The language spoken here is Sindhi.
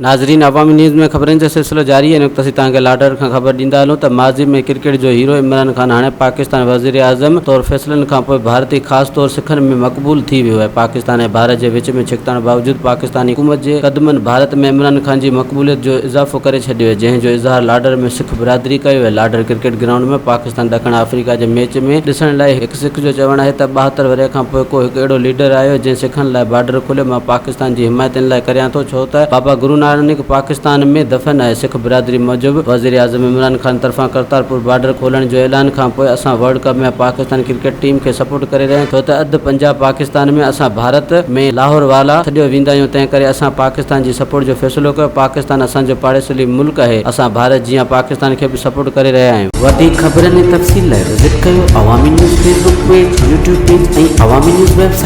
ناظرين عوامي نيوز ۾ خبرن جو سلسلو جاري آهي هن وقت اسين توهان کي لاڊر کان خبر ڏيندا هلون ته ماضي ۾ ڪرڪيٽ جو هيرو عمران خان هاڻي پاڪستان وزيراعظم طور فيصلن کانپوء ڀارتي خاص طور سکن ۾ مقبول ٿي ويو آهي پاڪستان ۽ ڀارت جي وچ ۾ ڇڪتاڻ باوجود پاڪستاني حڪومت جي قدمن ڀارت ۾ عمران خان جي مقبوليت جو اضافو ڪري ڇڏيو آهي جنهن جو اظهار لاڊر ۾ سک برادري ڪيو آهي لاڊر ڪرڪيٽ گرائونڊ ۾ پاڪستان ڏکڻ آفريڪا جي ميچ ۾ ڏسڻ لاء هڪ سک جو چوڻ آهي ته 72 ورهيه کان پوء ڪو هڪ اهڙو ليڊر آيو جنهن سکن لاء بارڊر کوليو، مان پاڪستان جي حمايت ان لاء ڪريان ٿو ڇو ته بابا گرونانڪ پاڪستان ۾ دفن آهي، سک برادري موجب وزيراعظم عمران خان طرفان ڪرتارپور بارڊر کولڻ جو اعلان کان پوء اسان world cup ۾ Pakistan cricket team کي سپورٽ ڪري رهيا آهيون ڇو ته اڌ پنجاب پاڪستان ۾ اسان ڀارت ۾ لاهور والا سڏيو ويندا آهيون تنهن ڪري اسان پاڪستان جي سپورٽ جو فيصلو ڪيو، پاڪستان اسان جو پاڙيسري ملڪ آهي اسان ڀارت جيان پاڪستان کي به سپورٽ ڪري رهيا آهيون. وڌيڪ خبرن ۽ تفصيل لاء وزٽ ڪيو Awami news Facebook page, YouTube page ۽ Awami news website.